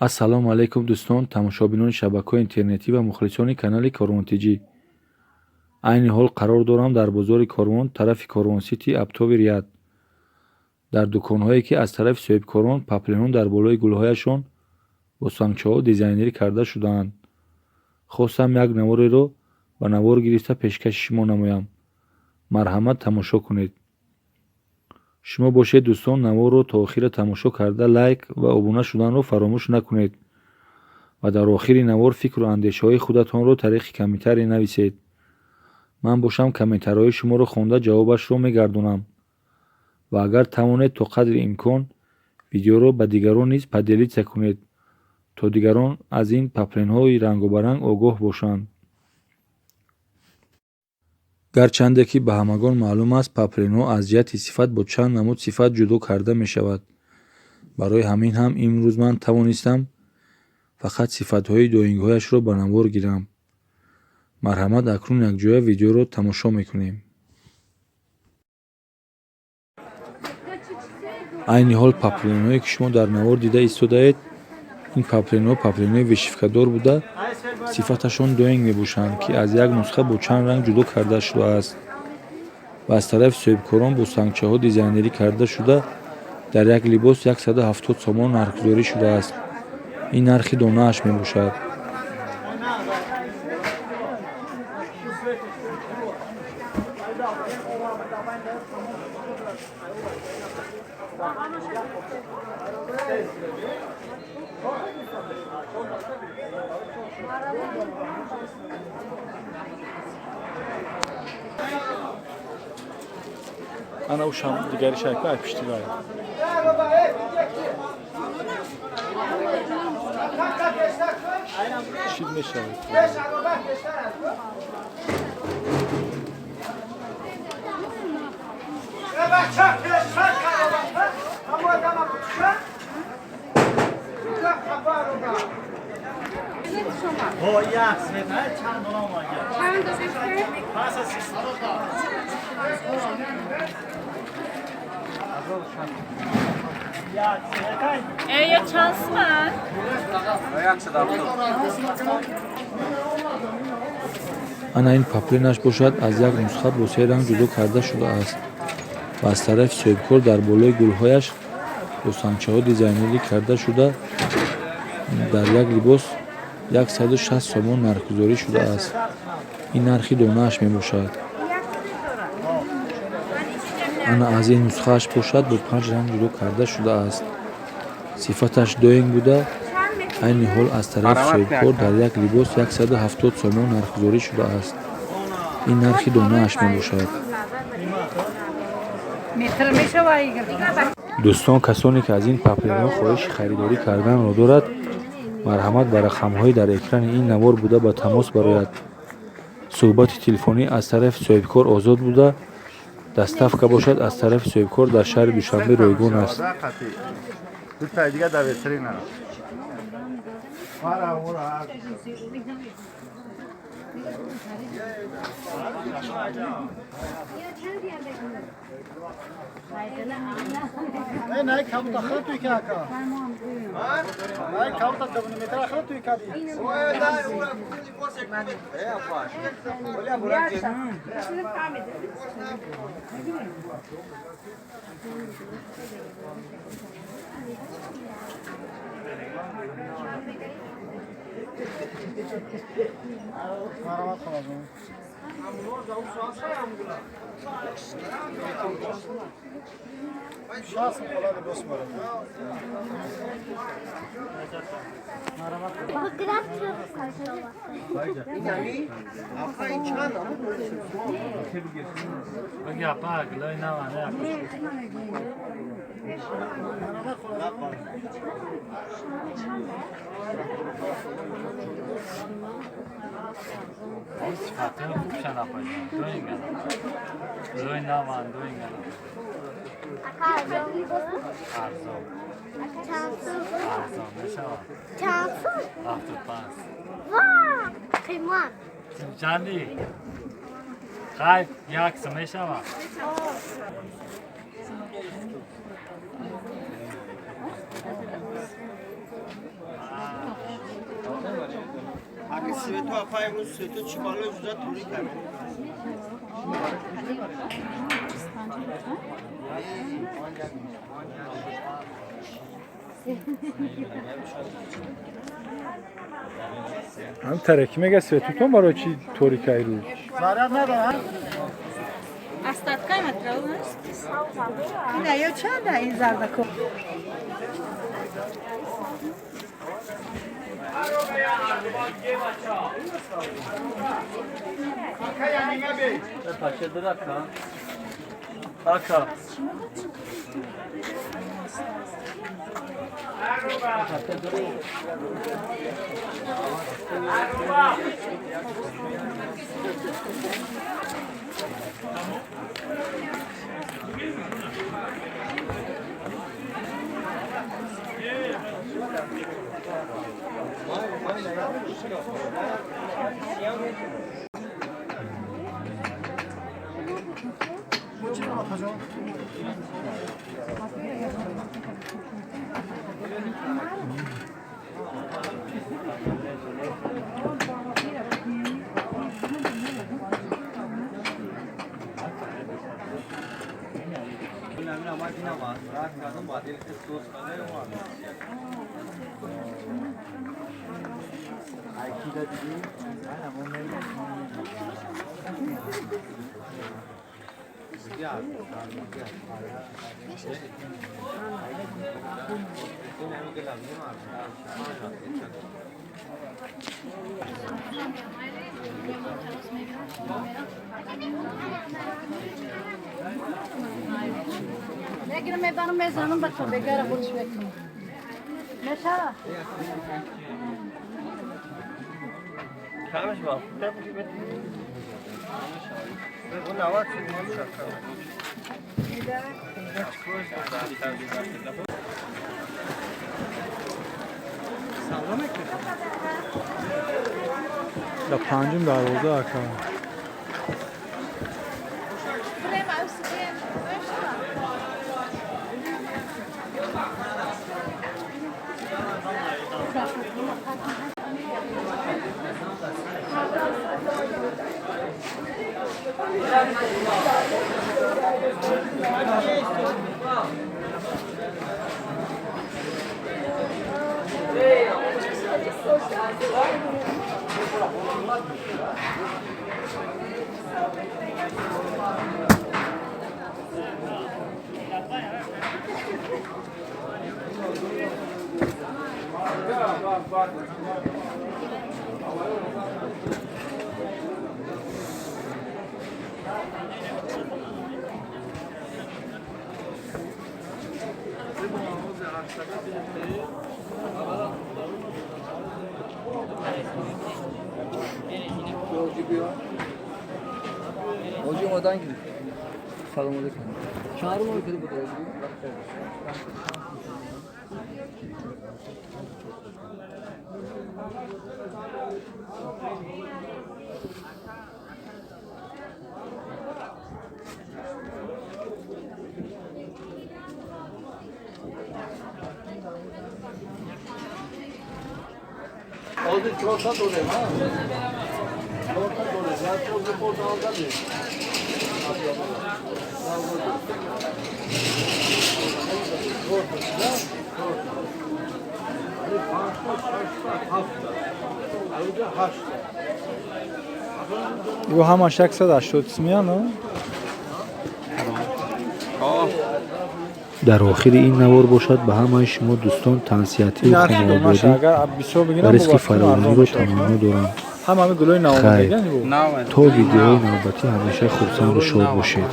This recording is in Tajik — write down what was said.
Ассалому алайкум, дӯстон, тамошобинони шабакаҳои интернетӣ ва мухлисони канали Корвонтиҷӣ. Айни ҳол қарор дорам дар бозори Корвон, тарафи Корвон-Сити, оптовый ряд, дар дуконҳое, ки аз тарафи соҳибкорон паплинҳо дар болои гулҳояшон бо сангчаҳо дизайнерӣ карда шудаанд. Хостам як навореро ба навор гирифта пешкаши шумо намоям. Марҳамат, тамошо кунед. Шумо бошед, дӯстон, наворро то охира тамошо карда, лайк ва обуна шуданро фаромӯш накунед ва дар охири навор фикру андешаҳои худатонро тариқи комментарий нависед. Ман бошам, комментарҳои шуморо хонда, ҷавобашро мегардонам. Ва агар тавонед, то қадри имкон видеоро ба дигарон низ поделиться кунед, то дигарон аз ин паплинҳои рангобаранг огоҳ бошанд. Гарчанде ки ба ҳамагон маълум аст, паплинҳо аз ҷиҳати сифат бо чанд намуд сифат ҷудо карда мешавад. Барои ҳамин ҳам имрӯз ман тавонистам фақат сифатҳои доингҳояшро ба навор гирам. Марҳамат, акнун якҷоя видеоро тамошо мекунем. Айни ҳол паплинҳое, ки шумо дар навор дида истодаед, ин паплинҳо паплинҳои вышивкадор буда, сифаташон доинг мебошанд, ки аз як нусха бо чанд ранг ҷудо карда шудааст ва аз тарафи соҳибкорон бо сангчаҳо дизайнерӣ карда шуда, дар як либос 170 сомон нархгузорӣ шудааст. Ин нархи донааш мебошад. Ана ушам дигари шайка ай пишти вай. Чӣ мешавад? Я чанд суман? Ана ин паплинаш бошад, аз як нусха бо се ранг ҷудо карда шудааст ва аз тарафи соҳибкор дар болои гулҳояш бо сангчаҳо дизайнерӣ карда шуда, дар як либос 160 сомон нархгузорӣ шудааст. Ин нархи донааш мебошад. Ана аз ин нусхааш бошад, бо панҷ ранг ҷудо карда шудааст. Сифаташ доинг буда, айни ҳол аз тарафи соҳибкор дар як либос 170 сомон нархгузорӣ шудааст. Ин нархи донааш мебошад. Дӯстон, касоне ки аз ин паплинҳо хоҳиши харидорӣ карданро дорад, марҳамат, ба рақамҳои дар экрани ин навор буда ба тамос барояд. Суҳбати телефонӣ аз тарафи соҳибкор озод буда, доставка бошад, аз тарафи соҳибкор дар шаҳри Душанбе ройгон аст. نه کم تا خود توی که اکا نه کم تا 2 متر خود توی کدی Чанди? Хайр, як мешава. Ҳам тараки мега светутон барои чи торикаи рӯз? Заряд надорад? Остаткай материал нест? Ина ё чанда ин зардако? Ака. Мегирам, мебарам, мезанам ба бегара бурш мекунам. Мешава? Да панҷум дарвоза ака. Hocam odan gidin. Salam aleyküm. Çağırma ülkede bu kadar. Oldu çorta dolayım ha. Çorta dolayım. Ya çorta portakalda değil. Ю ҳамаш 180 сумия, но? Дар охири ин навор бошад, ба ҳамаи шумо дӯстон тансиҳатию Нархи донаша хонавододӣ агар бисёр ва бигирам, ризқи бо вақти арзон фаровониро мешавад. таманно дорам. Ҳама ҳамин гулои Хайр. навомадагиан. То видеои навбатӣ ҳамеша хурсанду шод бошед.